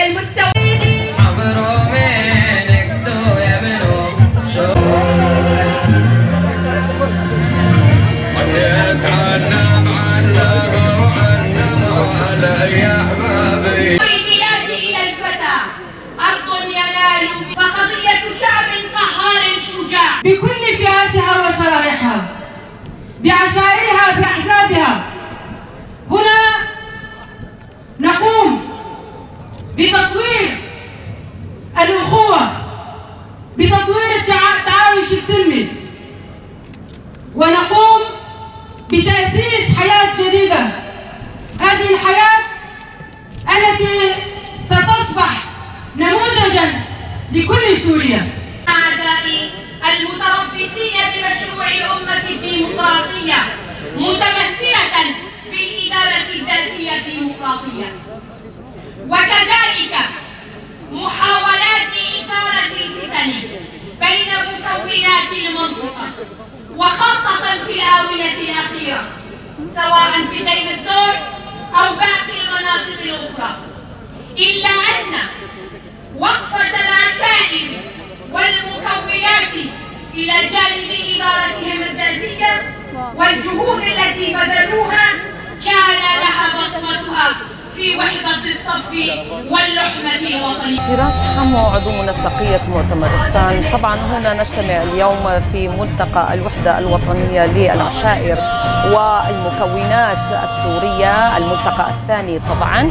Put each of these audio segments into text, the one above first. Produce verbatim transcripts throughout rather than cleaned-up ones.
المستوى. إلى الفتى أرض ينال، فقضية شعب قهار شجاع. بكل فئاتها وشرائحها، بعشائرها، بأحزابها. هنا نقوم بتطوير الأخوة، بتطوير التعا-، التعايش السلمي، ونقوم بتأسيس حياة جديدة. هذه الحياة التي ستصبح نموذجا لكل سوريا. أعداء المتربصين بمشروع الأمة الديمقراطية، متمثلة بالإدارة الذاتية الديمقراطية، وكذلك محاولات إثارة الفتن بين مكونات المنطقة، وخاصة في الآونة الأخيرة، سواء في دير الزور أو باقي المناطق الأخرى، إلا أن وقفة العشائر والمكونات إلى جانب إدارتهم الذاتية والجهود التي بذلوها كان لها بصمتها في وحدة الصف واللحمة الوطنية. فراس حمو، عضو منسقية مؤتمر إسطان. طبعًا هنا نجتمع اليوم في ملتقى الوحدة الوطنية للعشائر والمكونات السورية، الملتقى الثاني طبعًا.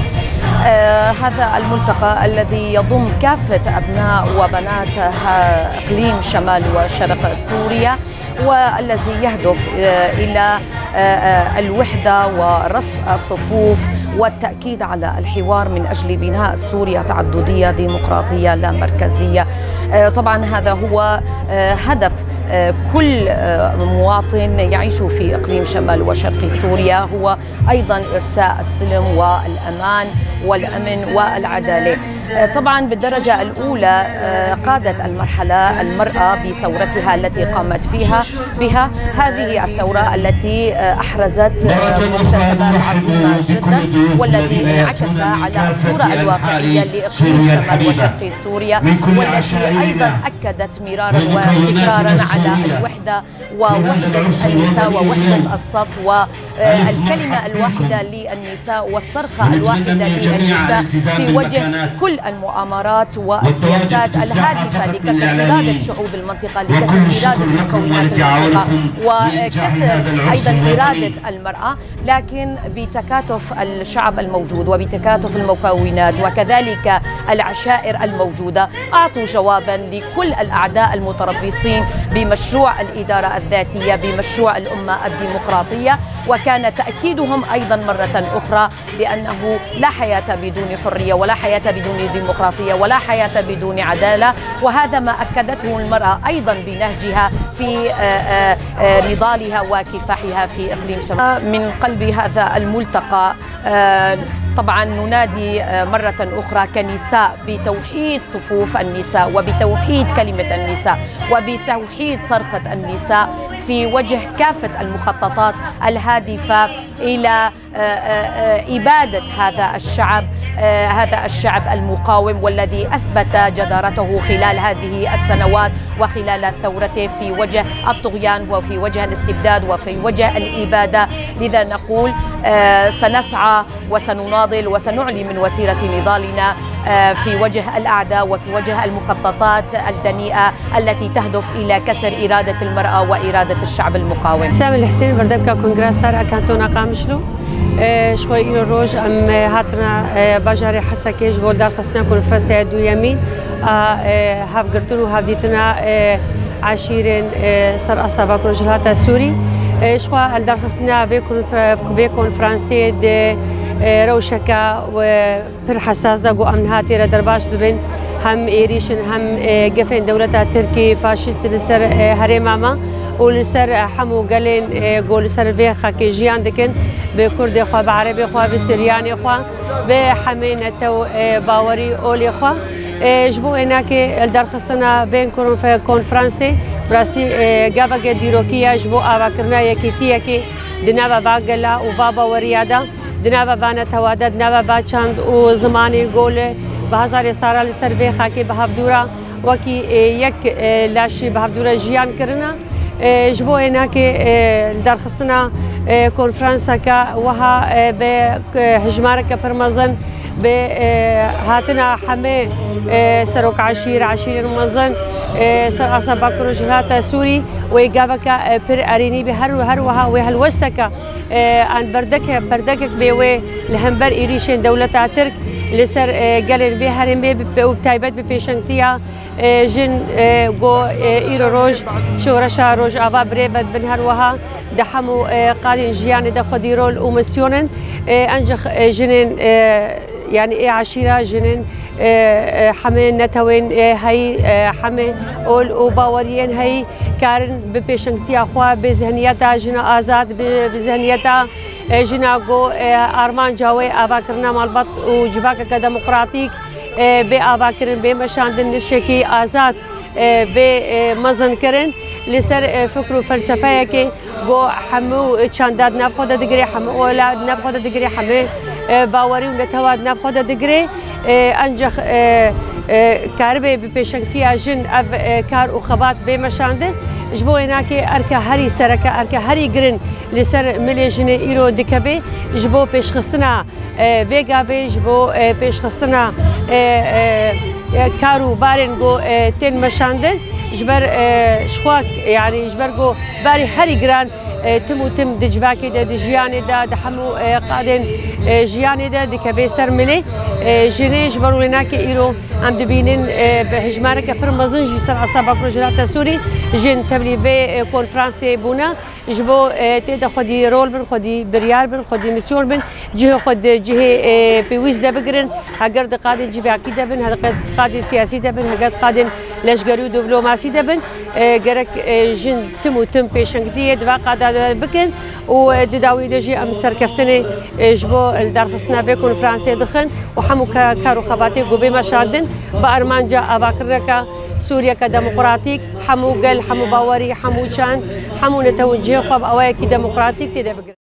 آه، هذا الملتقى الذي يضم كافة أبناء وبنات ها-، إقليم شمال وشرق سوريا، والذي يهدف، آه، إلى، آه، آه، الوحدة ورص الصفوف والتأكيد على الحوار من أجل بناء سوريا تعددية ديمقراطية لا مركزية. آه، طبعًا هذا هو، آه، هدف، آه، كل، آه، مواطن يعيش في إقليم شمال وشرق سوريا، هو أيضًا إرساء السلم والأمان والأمن والعدالة. آه، طبعًا بالدرجة الأولى، آه، قادت المرحلة المرأة بثورتها التي قامت فيها، بها هذه الثورة التي، آه، أحرزت، آه، مكتسبات عظيمة جدًا، والذي انعكس على الصورة الواقعية لإقليم شمال وشرق سوريا، والتي أيضًا أكدت مرارًا وتكرارًا على الوحدة ووحدة النساء ووحدة الصف والكلمة الواحدة للنساء والصرخة الواحدة للنساء في وجه كل المؤامرات والسياسات الهادفة لكسر إرادة شعوب المنطقة، لكسر إرادة مكونات المنطقة، وكسر أيضًا إرادة المرأة، لكن بتكاتف الشعب الموجود وبتكاتف المكونات وكذلك العشائر الموجودة أعطوا جوابًا لكل الأعداء المتربصين بمشروع الإدارة الذاتية، بمشروع الأمة الديمقراطية، وكان تأكيدهم أيضًا مرة أخرى بأنه لا حياة بدون حرية، ولا حياة بدون ديمقراطية، ولا حياة بدون عدالة. وهذا ما أكدته المرأة أيضًا بنهجها في، آه، آه، آه، نضالها وكفاحها في إقليم شمال. من قلب هذا الملتقى، آه، طبعًا ننادي، آه، مرة أخرى كنساء بتوحيد صفوف النساء وبتوحيد كلمة النساء وبتوحيد صرخة النساء في وجه كافة المخططات الهادفة إلى، آه، آه، آه، إبادة هذا الشعب، آه، هذا الشعب المقاوم والذي أثبت جدارته خلال هذه السنوات وخلال ثورته في وجه الطغيان وفي وجه الاستبداد وفي وجه الإبادة. لذا نقول، آه، سنسعى وسنناضل وسنعلي من وتيرة نضالنا، آه، في وجه الأعداء وفي وجه المخططات الدنيئة التي تهدف إلى كسر إرادة المرأة وإرادة الشعب المقاوم. سامي الحسين، بەردەم کە کۆنگرا ستار ئەکانتۆنا قامشلو. ئێ، شخۆی ئیرۆ ڕۆژ ئەم، ئێ، هاتنە، ئێ، باژارێ حەسەکێ ji bo li darxistina konferansa duyemîn a, ê, hevgirtin û hevdîtina, ê, eşîrên, ê, ser asta Bakur Rojhilata Sûrî. Ê, ji xwe li derxistina vê konser-, vê konferansê di, ê, rewşeke, ê, pir hesas de ku em niha tê re derbas dibin, hem êrîş in, hem, ê, gefên dewleta Tirkî faşîst li ser, ê, herêma me û li ser hemû gelên, ê, ku li ser vê xakê jiyan dikin, bi Kurdê xwe, bi Erebê xwe, bi Siryanê xwe, bi hemê netew, ê, bawerî olê xwe. Ê, ji bo ênakê li derxistina vê konfe-, konferansê, bi rastî, ê, gaveke dîrokî ye ji bo avakirina yekîtiyekê di nava va gela û va baweriya de, di nava va netewa de, di nava va çand û zimanê ku li Bi hezarê sala li ser vê xakê bi hevdû re wekî, e, yek, e, laşî bi hevdû re jiyan kirine. E, ji bo ênakê, e, li derxistina, e, konferanseke wiha, e, bi, e, hejmareke pir mezin, bi, e, hatina hemê, e, serok eşîr, eşîrên mezin, e, ser asta Bakur û Rojhilata Sûrî, wê gaveke, e, pir erênî bê. Her, her wiha wê helwesteke, e, an berdeke, perdekek bê wê li hember êrîşên dewleta Tirk li ser, e, gelên vê herêmê bi, û bi taybet bi pêşengtiya, e, jin, e, ku, e, îro roj şoreşa Rojava birêve dibin, her wiha di hemû, e, qadên jiyanê de xwedî rol û misyon in. E, encax, e, jinên, e, yanî ê eşîra jinên, e, e, hemê netewên, e, heyî, e, hemê ol û baweriyên heyî karin bi pêşengtiya xwe, bi zihniyeta jina azad, bi, bi zihniyeta, e, jina ku, e, armanca wê avakirina malbat û civakeke demokratîk, e, bê avakirin, bê meşandin nifşekî azad, e, bê, e, mezinkirin li ser, e, fikr û felsefeyekê ku hemû çanda di nav xwe de digire, hemû ola di nav xwe de digire, hemû, e, bawerî û netewa di nav xwe de digire. E, encax, e, e, karibê bi pêşengtiya jin ev, e, kar û xebat bê meşandin. Ji bo wênakê erke herî sereke, erke herî girin li ser milê jinê îro dikeve. Ji bo pêşxistina, e, vê gavê, ji bo, e, pêşxistina, e, e, e, kar û barên ku, e, tên meşandin, ji ber, e, ji xwe, yanî ji ber ku barê herî giran, e, tim û tim di civakê de, di jiyanê de, di hemû, e, qadên, e, jiyanê de dikeve ser milê, e, jinê. Ji ber wênakê îro em dibînin, e, bi hejmareke pir mezin jî ser asta Bakur Rojhilata Sûrî jin tevlî vê, e, konferansê bûne. Ji bo, e, tê de xwedî rol bin, xwedî biryar bin, xwedî misyon bin, cihê xwe di cihê, e, pêwîst de bigirin. Heger di qadên civakî de bin, heger di qadên siyasî de bin, heger di qadên leşgerî û diplomasî de bin, e, gerek, e, jin tim û tim pêşengtiyê di va qada de bikin û, e, di dawî de jî em serkeftinê, e, ji bo li derxistina vê konferansê dixin û hemû ka-, kar û xebatê ku bê meşandin bi armanca avakirineke Sûriyeke demokratîk, hemû gel, hemû bawerî, hemû çand, hemû netewên cihê xwe bi awayekî demokratîk tê de bigirin.